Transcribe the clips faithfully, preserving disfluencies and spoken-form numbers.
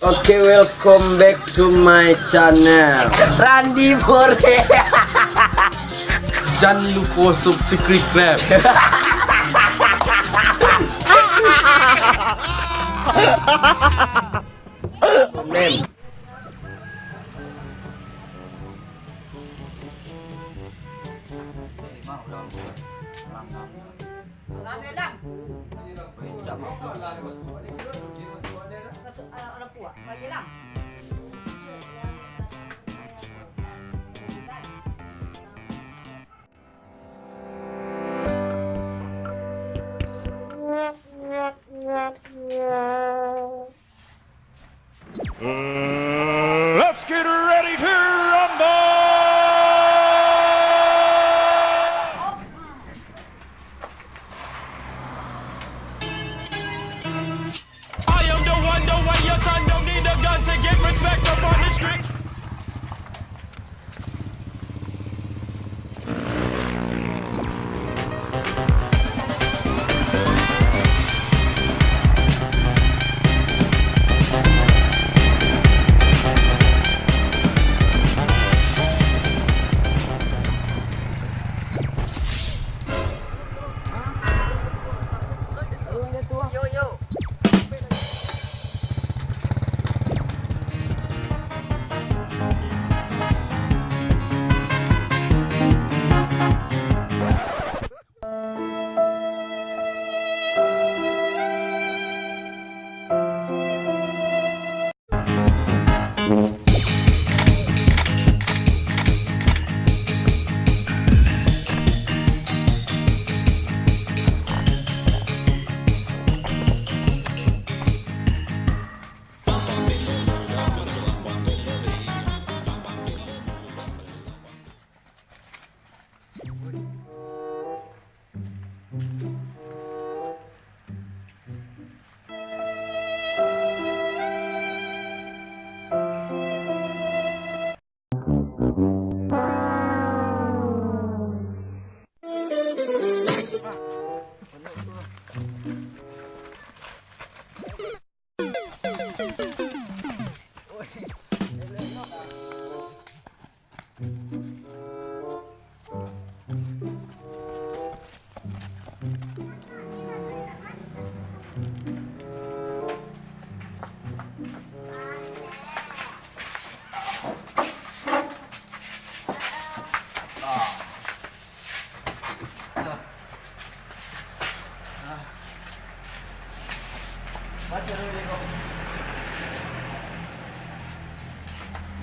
Oke, welcome back to my channel. Randi Bore. Jan lupo subscribe. Amin. Let's get ready to rumble! I am the one, the way your son don't need a gun to get respect up on the street.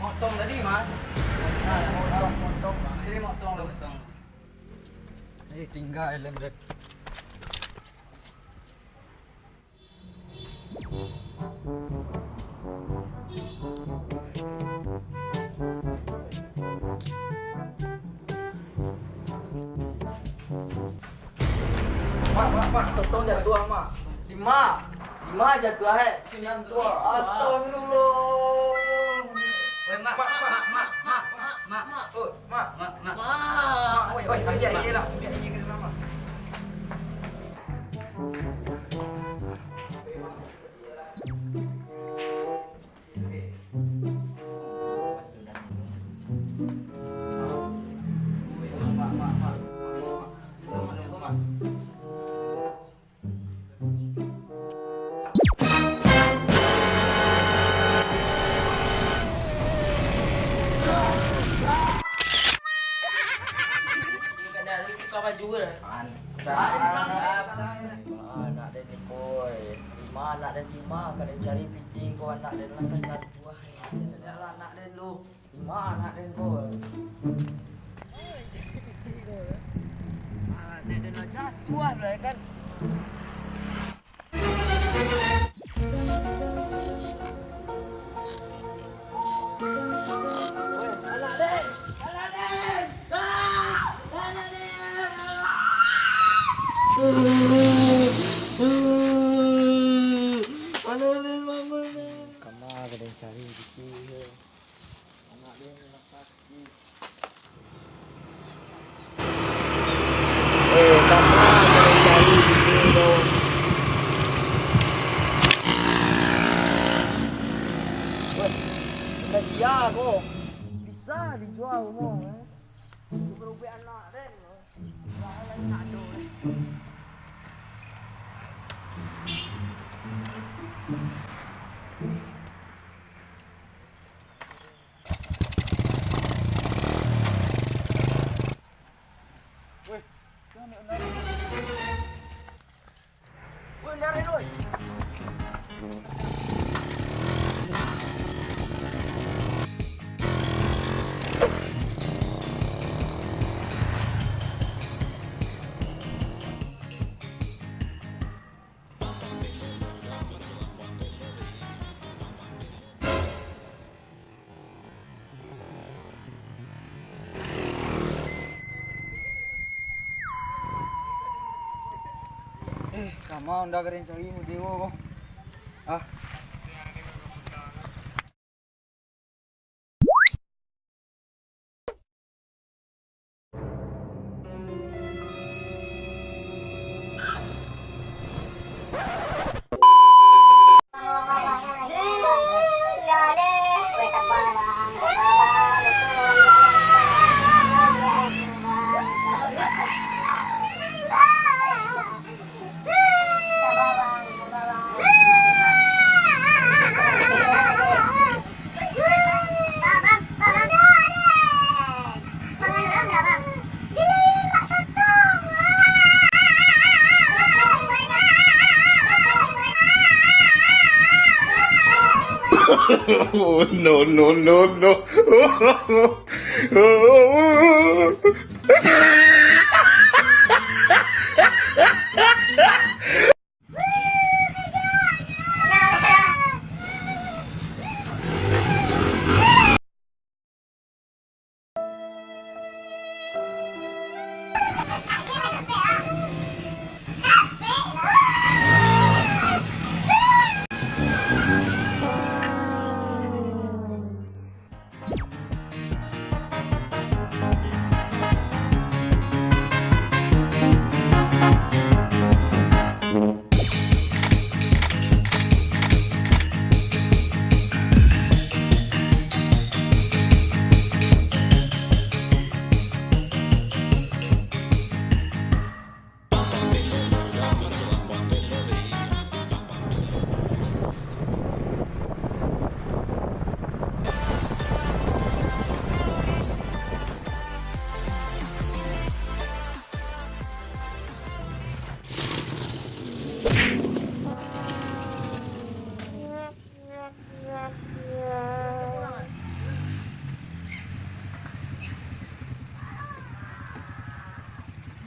Motong tadi, Mas. Nah, motong, motong. Jadi motong tu. Eh, tingga helm dek. Mak, mak, mak, totong jatuah, mak. Di ma? Di ma jatuah, eh? Sini, jatuah. Astagfirullah. Weh, mak, mak, mak, mak, mak, mak, mak. Oh, mak. Mak, mak. Mak, weh, weh, ambiak aia lah, ambiak aia ka dalam, mak. Tukar baju ke? An-, anak den ni, koi. Di ma anak den, di ma? Ka den cari pitih ko, anak den lah tajatuah. Caliaklah anak den lu. Di ma anak den ko? Anak den lah jatuah lah, kan. Woi, anak den! Anak den! Ah! Anak den! Ah! Anak den, bangun, den! Kama ka den cari pitih ko? Eh, kama ka den cari pitih ko? Eh, kama onda karen cari mu dewo ko. Ah. Oh, no, no, no, no.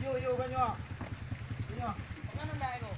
Yo, yo, banyak. Banyak. Mano ndak ko?